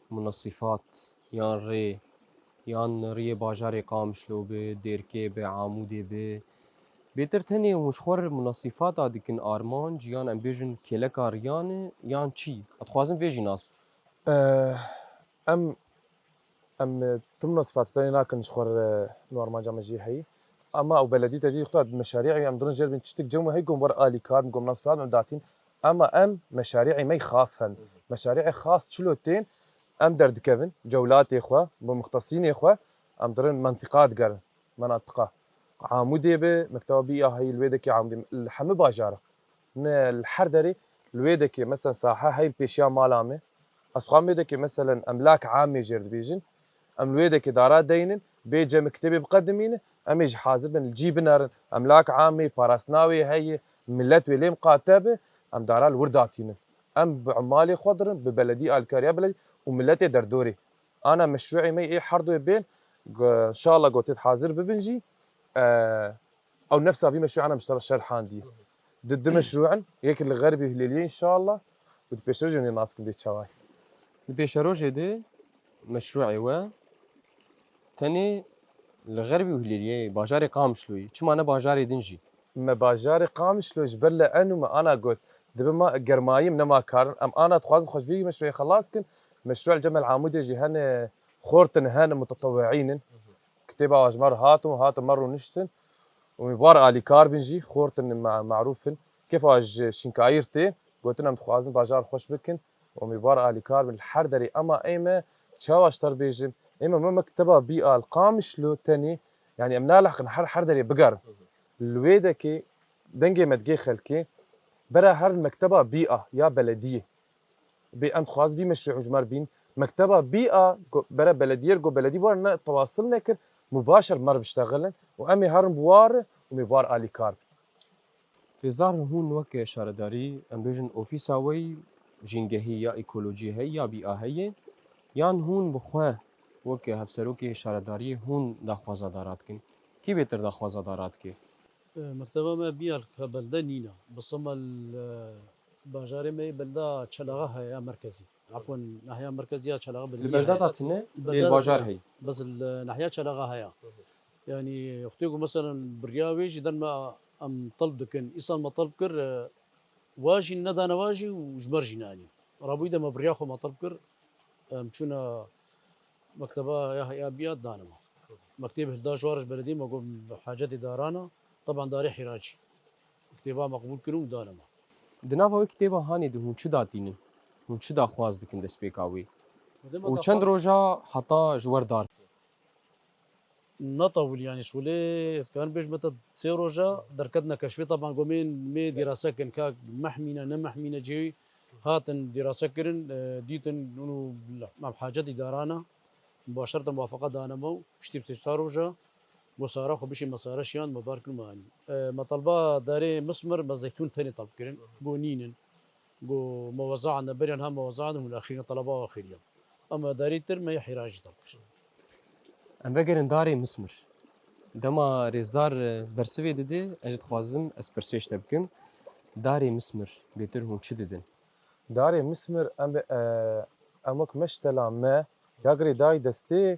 munasîfat yan rê, yan riyê bajarê Qamişlo be, Dêrkê be, Amûdê be. Bêtir tenê hûn ji xwe re munasîfata dikin armanc, yan em bêjin kêleka riyan e, yan çi? Ez dixwazim vê jî nas bim. Eh, em Em, e, tu minasifat tenê nakin ji xwe re, e, normanca me jî heyî. Ama ew beledî te dî xwe meşarî em dirin jêr bin tiştik cem we heyî gom wer alîkar, gom nasifat em datîn. Ema em meşarî'ê me xas hen. Meşarî'ê xas çilo tên, em derdikevin, cewlatê xwe, bi muxtesînê xwe, em dirin mentiqa digerin, menatiqa. Amûdê bi, mekteba bî'a heyî li wê dekê Amûdê, li hemî bajara. Ne li her derê, li wê dekê, meselen, sahe heyî pêşiya mala me. Ez xwam wê dekê, meselen, emlak amê jêr dibêjin. Em li wê dekê dara deynin, bê cem kitêbê biqedimîne, em ê jî hazir bin li cî binerin. Emlak amê, parastina wê heye, milet wê lê miqate bi, em dara li wir datînin. Em bi emalê xwe dirin, bi beledî, alîkariya beledî û miletê derdorê. Ana meşrûê me ê herdoyê bên, g-, inşallah gotê hazir bibin jî, e, ew nefsa vî meşrû ana miştera şerhandiye. Di, di meşrû in, yek li Xerbî Hilêliyê inşallah û di pêşerojê jî nas kim bê çaway. Di pêşerojê de meşrûê we tenê li Xerbî û Hilêliyê, bajarê Qamişloyê, çima ne bajarê din jî? Me bajarê Qamişlo ji ber li eno me ana got. Dibe ma germayî em nema karin. Em ana dixwazin xwe ji vî meşrûyê xelas kin. Meşrû li Cemel Amûdê jî hene xortin hene mutetewiîn in. Kitêba ji me re hatin û hatin me rûniştin. Û em ê bar alîkar bin jî, xortin ma-, marûf in. Kêfa ji şînkayîr tê, gotin em dixwazin bajar xweş bikin. Û em ê bar alîkar bin li her derê. Ema ê me çawa ji te re bêjim? Ê me, me mekteba bî'a li Qamişlo tenê, yanî em naliqin her, her derê bigerin. Li wê dekê dengê me digê xelkê, bera her mekteba bî'a ya belediyê. Bê em dixwazin vî meşrû ji me re bîn. Mekteba bî'a go-, bere belediyê, go beledî wan ne tewasil nekir, mubaşer me re biştexilin û em ê herin bi war û em ê bar alîkar bin. Rêzdar, hûn weke şaredarî, em bêjin ofîsa we yî jîngehî ya ekolojiyê heye ya bî'a heye, yan hûn bi xwe weke hevserokê şaredariyê hûn daxwaza dara dikin? Kî bêtir daxwaza dara dike? E, mekteba me bîya li belde nîne. Bi sima li, e, bajarê me yê belda Çelaxa heye ya merkezî. Afwan, nahiya merkezî ya Çelaxa. Li beldiye belda heye. Da tine, Li lê belda da bajar tine. Heye. Bes li nahiya Çelaxa heye. Yanî, wextê ku, meselen, biriya wê jî derme em telb dikin. Îsal me telb kir, e, wa jî nedane wa jî û ji me re jî neanîn. Rabûyî de me biriya xwe me telb kir. Em çûne mekteba ya, ya bîya dane me. Mektêb hilda ji war ji belediyê me got bi hacetê darana. Teban darê hîracî. Kitêba me qebûl kirin û dane me. Di nava wê kitêba hanê de hûn çi datînin? Hûn çi daxwaz dikin destpêka wê? Û çend roja heta ji wer dar? Netewil, yanî şolê ez karim bêjim te sê roja derketine keşfê, teban gomên mê dîrase kin ka mehmîne, ne mehmîne cihê hatin dîrase kirin, e, dîtin û em hacetî darana, mubaşerten muwafaqa dane me û piştî bi sê çar roja go sara xwe bişê me sare şiyan me bar kir me anî. E, me telba darê mismir, me zeytûn tenê telb kirin, go nînin. Go me weza ne beriyan ha me weza ne hûn axirîn teleba axiriya. Ama darê tir me yê hîrajî telb kir. Em vegerin darê mismir. Dema rêzdar, e, bersivê dide, ez jî dixwazim ez pirsê ji te bikim. Darê mismir, bêtir hûn çi didin? Darê mismir em, e, em wek meştela me, ya girêdayî destê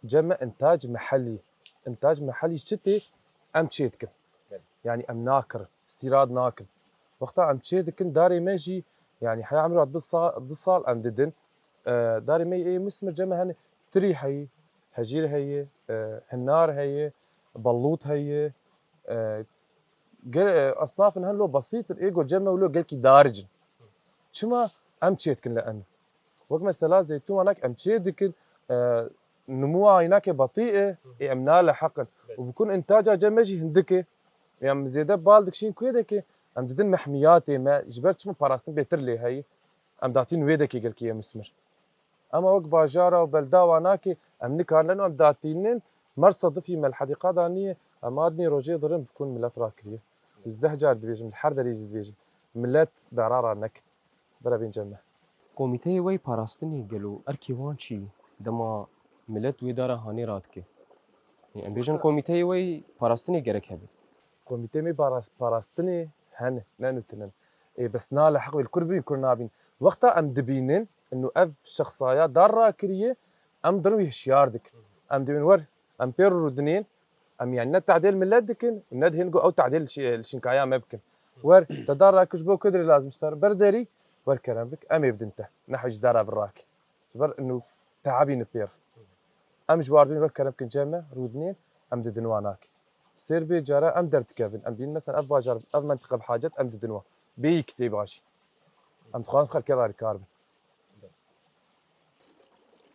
cem me intac mehellî. Intac mehellî çi tê? Em çê dikin. Belê. Yanî em nakirin, îstîrad nakin. Wexta em çê dikin, darê me jî, yanî heya emra du sa-, du sal em didin. E, darê me ê mismir cem me hene tirî heyî, hecîr heye, e, hinar heye, bellût heye, e, ge-, e, esnafin hene lo besît in, ê go cem me wilo gelkî daricin. Çima? Em çê dikin li em. Wek mesela zeytûn wanak em çê dikin, e, nimûa wî nake betî e, ê em naleheqin. Belê. Û bikun întaca cem me jî hindik e. Ê em zêde bal dikişîn kuê de ke em didin mehmiyatê me, ji ber çima parastin bêtir lê heye. Em datîn wê dekê gelkî ye mismir. Ema wek bajara û belda wanakê em nikarin, leno em datînin, mer sedifî me li hedîqa da niye, em adnî rojê dirin bikun milet rakiriye. Ez deh car dibêjim, li her derê jî dibêjim. Milet darara nekin. Bira bên cem me. Komîteyê we yê parastinê gelo erkê wan çi ye? Dema milet wê dara hanê radike. Em bêjin komîteyê we yê parastinê gerek hebe. Komîteyê me paras-, parastinê hene, ne nûtin in. Ê bes naleheq wê li kur bibîn, kur nabîn. Wexta em dibînin, inu ev şexsaya dar rakiriye, em dirin wî hişyar dikin. Em dibînin wer, em pê rûdinên, em, yanî, ne tadêl milet dikin, ne dihên ku ew tadêl şi-, li şinkaya me bikin. Wer, te dar rakir ji bo ku dirê lazim ji te re berderî, wer kerem bik, em ê bidin te. Nehwe ji dara vir rakî. Ji ber inu teabî ni pêr. Em ji war dibîn wer kerem bikin cem me, rûdinên, em didin wan akî. Sêr bê cara em derdikevin. Em dibîn mesela ev bajar, ev mentiqe bi hacet, em didin wan. Bêyî kitêba jî. Em dixwazin xelkê re alîkar bin.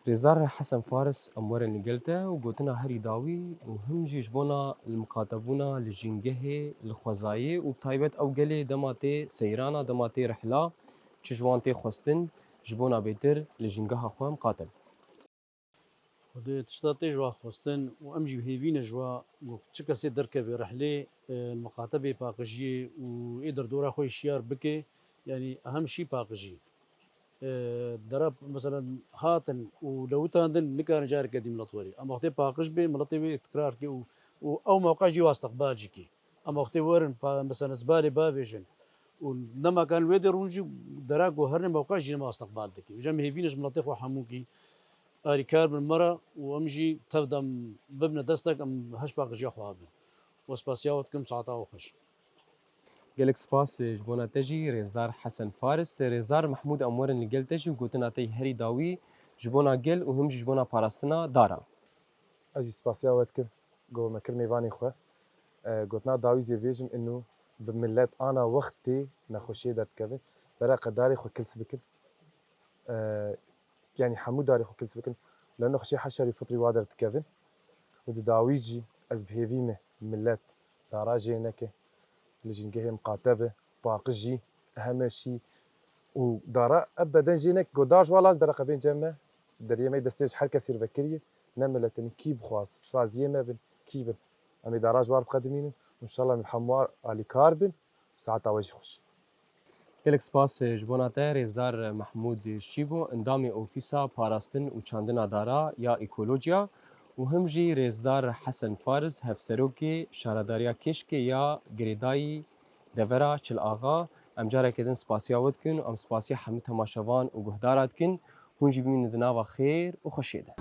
Rêzdar Hesen Faris, em werin li gel te û gotina herî dawî û him jî ji bona li miqatebûna li jîngehê li xwezayê û bi taybet ew gelê dema tê seyrana, dema tê rihla, çi ji wan tê xwestin ji bona bêtir li jîngeha xwe miqate bin. Xwedê tişta tê ji wa xwestin û em jî hêvî ne ji wa ku çi kesê derkeve rehlê, e, miqate bê paqijiyê û ê derdora xwe yê şiyar bike, yanî ehem şî paqijî. E, dera, meselen, hatin û lewitandin, nikarin careke dî milet werî. Em wextê paqij bê, miletê wê tikrar ke û, û ew mewqe jî wa istiqbal jî kê. Em wextê werin, pa-, mesela, zibalê bavêjin û nema kan wê dê rûn jî dera ku her ne mewqe jî nema istiqbal dike. Vêca em hêvî ne ji miletê xwe hemûkî alîkar bin me re û em jî tev de em bibine destek, em heş paqijiya xwe bin. We spasiya we dikim, saeta we xweş. Gelek spas ji bona te jî, Rêzdar Hesen Faris. Rêzdar Mehmûd, em werin li gel te jî û gotina te yî herî dawî ji bona gel û him jî ji bona parastina dara. Ez jî spasiya we dikim, ku me kir mêvanê xwe. E, gotina dawî zê bêjim, inu bi milet ana wextê nexweşiyê derdikevin, bera qe darê xwe kils bikin. E, yanî hemû darê xwe kils bikin. Li nexweşiyê heşerî fitrî wa derdikevin. Û di dawî jî ez bi hêvî me milet dara jê neke, li jîngehê miqate be, paqij jî, heme şî û dara ebeden jê nek, ku dar ji wa laz bere qebên cem me, deriyê me destê ji her kesî re vekiriye, ne miletin kî bixwaz, saziyê me bin, kî bin. Em ê dara ji war biqedimînin, înşallah em hemwar alîkar bin, saeta we jî xweş. Gelek spas ji bona te, Rêzdar Mehmûd Şîvo, endamê Ofîsa Parastin û Çandina Dara ya Ekolojiya û him jî Rêzdar Hesen Fariz, Hevserokê Şaredariya Kêşkê ya Girêdayî Devera Çil Axa. Em careke din spasiya we dikin û em spasiya hemû temaşevan û guhdara dikin. Hûn jî bimînin di nava xêr û xweşiyê de.